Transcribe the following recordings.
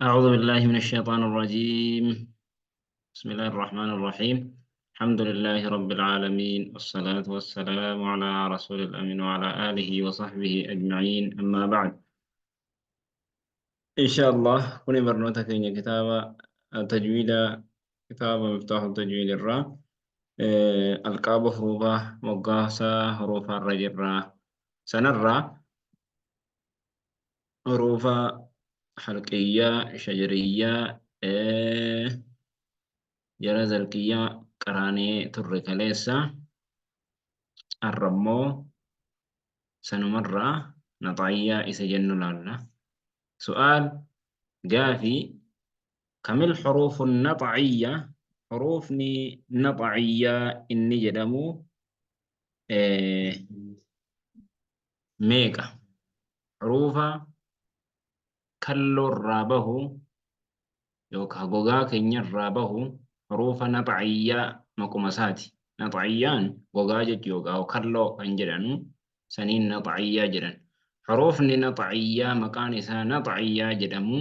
أعوذ بالله من الشيطان الرجيم. بسم الله الرحمن الرحيم. الحمد لله رب العالمين، والصلاة والسلام على رسول الأمين وعلى آله وصحبه أجمعين، أما بعد. إن شاء الله كوني برنوتا كينيا كتابة تجويد، كتاب مفتاح التجويد الراء القاب حروفه مقاسة حروف الرجل سنرى حروف حلقية شجرية jara zalqiyyaa qaraanee turre kaleessa. Arrammoo sanumarraa naxaayyaa isa jennu laalla. Su'aal, gaafii: kamil xuruufu naxaayya, xuruufni naxaayyaa inni jedhamu meeqa? Xuruufa kalloorraa bahu yookaan gogaa keenyarraa bahu, huruufa naxaayyaa maquma isaati. Naxaayyaan gogaa jechuu yookaan kalloo kan jedhanu saniin naxaayyaa jedhan. Huruufni naxaayyaa maqaan isaa naxaayyaa jedhamu,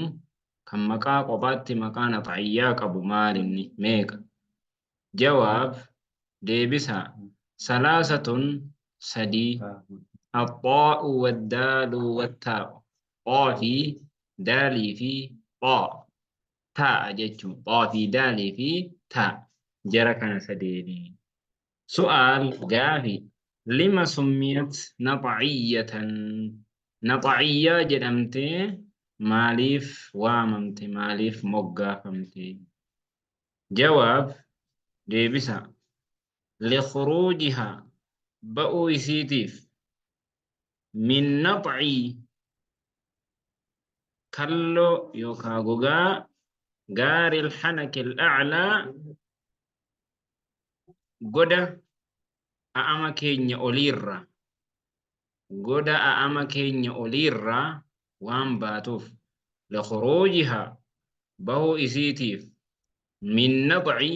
kan maqaa kophaatti maqaa naxaayyaa qabu maalinni, meeqa? Jawaab, deebisa: salaasatun, sadii. Axxaa'u waddaalu wattaa'u, xaa fi daalii fi xaa taa'a jechuun, xaa fi daalii fi taa, jara kana sadeeni. Su'aal, gaafi: lima summiyat naxa'iyyatan, naxa'iyyaa jedhamtee maaliif waamamte, maaliif moggaafamte? Jawaab, deebisa: likhuruujihaa, ba'uu isiitiif, min nax'i, kalloo yookaa gogaa, gaaril hanakil a'laa, goda a'ama keenya oliirra, goda a'ama keenya oliirraa waan baatuuf. Likhuruujihaa, bahuu isiitiif, min nax'i,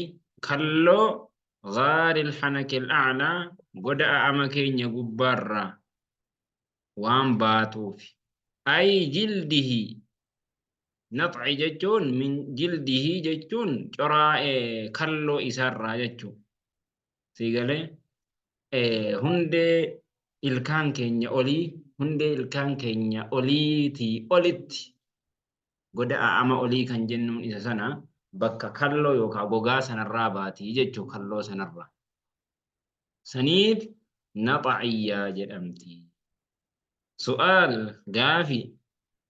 kalloo, gaaril hanakil a'laa, goda a'ama keenya gubbaarraa waan baatuuf. Ay jildihi, nax'i jechuun min jildihi jechuun coraa kalloo isaarraa jechuu sii galee. Hundee ilkaan keenya olii, hundee ilkaan keenya oliitii olitti, goda a'ama olii kan jennuun isa sana, bakka kalloo yookaan gogaa sanarraa baatii jechuu, kalloo sanarraa. Saniif naxa'iyyaa jedhamti. Su'aal, gaafi: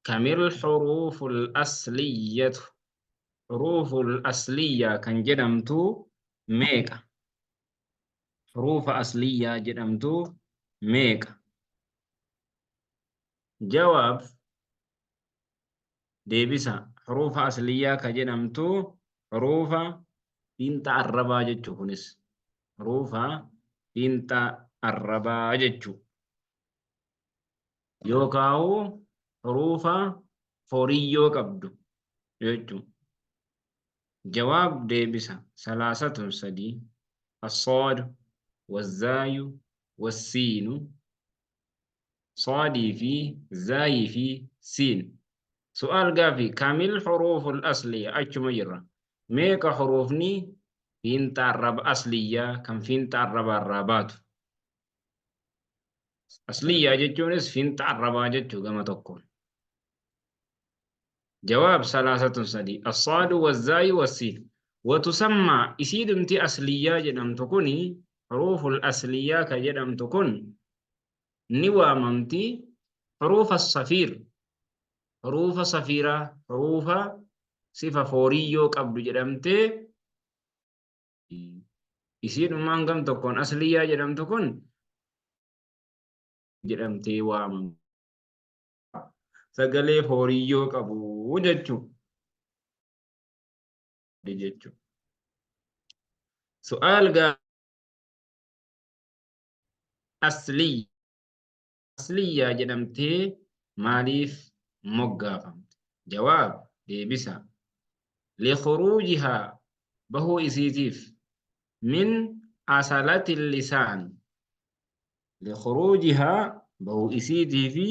kamil xuruuful asliyyatu, xuruuful asliyyaa kan jedhamtu meeqa? Xuruufa asliyyaa jedhamtu meeqa? Jawaab, deebisa: xuruufa asliyyaa ka jedhamtu xuruufa fiinxa arrabaa jechuu, kunis xuruufa fiinxa arrabaa jechuu, yookaawu xuruufa foriyyoo qabdu jechuu. Jawaab, deebisa: salaasatun, sadii. Assaadu wazzaayu wassiinu, saadii fi zaayii fi siin. Su'aal, gaafi: kamil xuruuful asliya, achuma jirra, meeqa xuruufni fiinxa arraba asliyyaa, kan fiinxa arrabaarraa baatu? Asliyyaa jechuunis fiinxa arrabaa jechuu gama tokkoon. Jawaab: salaasatun, sadii. Assaadu wazzaayu wassiin. Watusammaa, isiidhumti asliyyaa jedhamtu kuni, xuruuful asliyyaa ka jedhamtu kun ni waamamti xuruufa safiir, xuruufa safiiraa, xuruufa sifa fooriyyoo qabdu jedhamtee. Isiidhumaan gam tokkoon asliyyaa jedhamtu kun jedhamtee waamamti, sagalee fooriyyoo qabu jechuu jechuu. Su'aal, gaa asliyyaa jedhamtee maaliif moggaafamte? Jawaab, deebisa: likhuruujihaa, bahuu isiitiif, min asalati lisaan, likhuruujihaa, bahuu isiitiifi,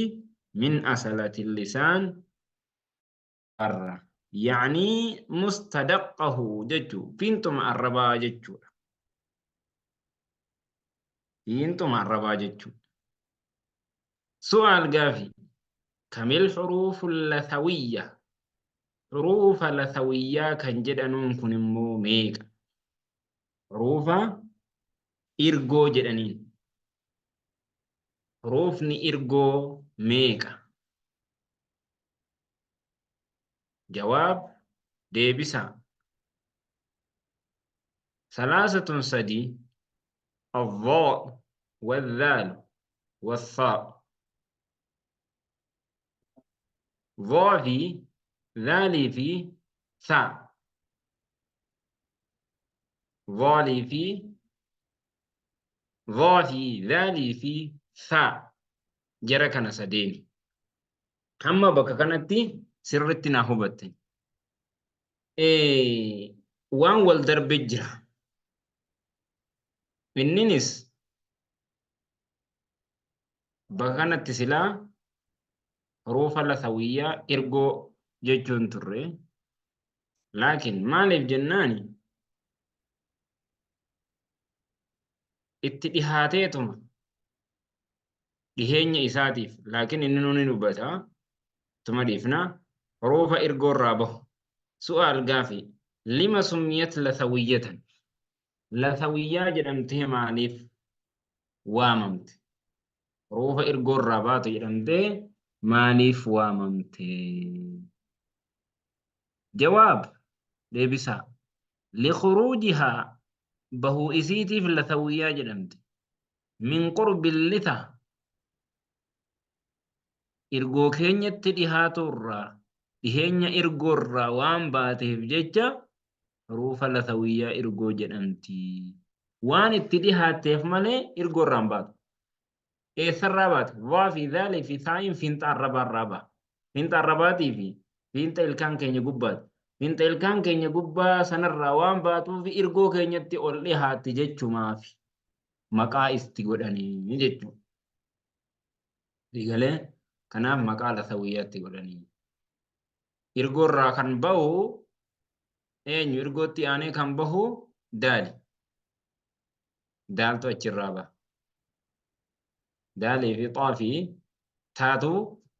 min asalati lisaan arra Ya'nii mustadaqqahu jechuu fiinxuma arrabaa jechuudha. Fiinxuma arrabaa jechuu. Su'aal gaafii. Kamil xuruufu lathawiyya? Xuruufa lathawiyyaa kan jedhanuun kun immoo meeqa? Xuruufa irgoo jedhaniin. Xuruufni irgoo meeqa? Jawaab deebisaa. Salaasatun sadii الضاء والذال والثاء. ضاء fi dhaalii fi thaa. Dhaalii fi dhaa fi dhaalii fi thaa jara kana sadeeni. Hamma bakka kanatti sirritti naa hubatte. Waan wal darbe jira. Inninis bakka kanatti silaa huruufa lasawiyyaa irgoo jechuun turre. Laakiin maaliif jennaani itti dhihaateetuma dhiheenya isaatiif laakiin inni nuu ni dubbata tuma dhiifna huruufa irgoo irraa bahu. Su'aal gaafii lima summiyat lasawiyyatan lasawiyyaa jedhamtee maaliif waamamte? Huruufa irgoo irraa baatu jedhamtee maaliif waamamte? Jawaab deebisaa likhuruujihaa bahuu isiitiif lasawiyyaa jedhamte min qurbi litha irgoo keenyatti dhihaatu irraa dhiheenya irgoo irraa waan baateef jecha huruufa lasawiyyaa irgoo jedhamti. Waan itti dhihaatteef malee irgoo irraa hin baatu. Eessarraa baate? Vaa fi dhaalii fi thaa'iin fiinxa arrabaa irraa baha. Fiinxa arrabaatii fi fiinxa ilkaan keenya gubbaati. Fiinxa ilkaan keenya gubbaa sanarraa waan baatuuf irgoo keenyatti ol dhihaatti jechumaafi maqaa itti godhanii jechuudha. Galee kanaaf maqaa lasawiyyaatti godhanii. Irgoo irraa kan bahu eenyu? Irgootti aanee kan bahu daali. Daaltu achirraa baha. Daalii fi xaa fi taatu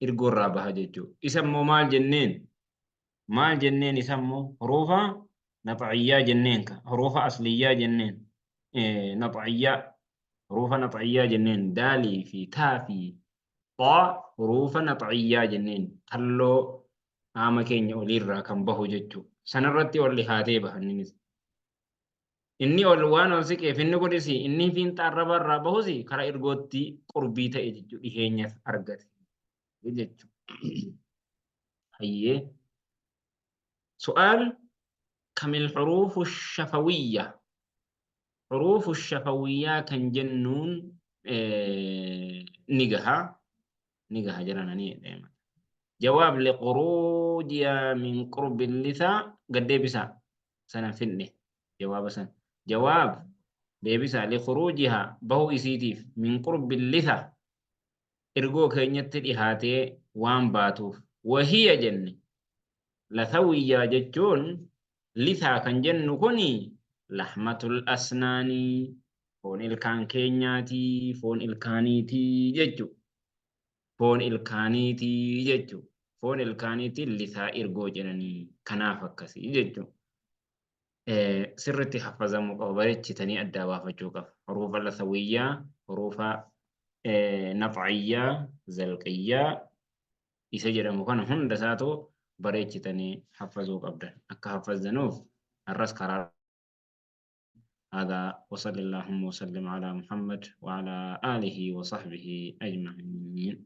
irgoo irraa baha jechuudha. Isa immoo maal jenneen? Maal jenneen isa immoo huruufa naxciyyaa jenneen ka huruufa asliyyaa jenneen naxciyyaa huruufa naxciyyaa jenneen daalii fi taa fi xaa huruufa naxciyyaa jenneen kalloo qaama keenya oliirraa kan bahu jechuudha. Sanarratti ol dhihaatee baha inninis. Inni ol waan ol siqeef inni kunis inni fiinxa arraba irraa bahus karaa irgootti qurbii ta'e jechuudha dhiheenya argate jechuudha. Hayyee. Su'aal kamil huruufu shafawiyya. Huruufu shafawiyyaa kan jennuun ni gaha. Ni gaha jedhan ani deema. Jawaab liquruujiyaa min qurbi lisaa gad deebisaa sana finne jawaaba san. Jawaab deebisaa liquruujihaa bahuu isiitiif min qurbi lisaa irgoo keenyatti dhihaatee waan baatuuf wahiya jenne lasawiyyaa jechuun lisaa kan jennu kuni lahmatul asnaanii foon ilkaan keenyaati foon ilkaaniiti jechu foon ilkaaniiti jechu foon ilkaaniitiin lisaa irgoo jedhanii kanaaf akkasii jechu sirritti haffazamuu qaba bareechitanii addaa baafachuu qaba huruufa lasawiyyaa huruufa nafciyyaa zalqiyyaa isa jedhamu kana hunda isaatu bareechitanii haffazuu qabdan akka haffazdanuuf har'as karaa هذا وصلى اللهم وسلم على محمد وعلى آله وصحبه أجمعين.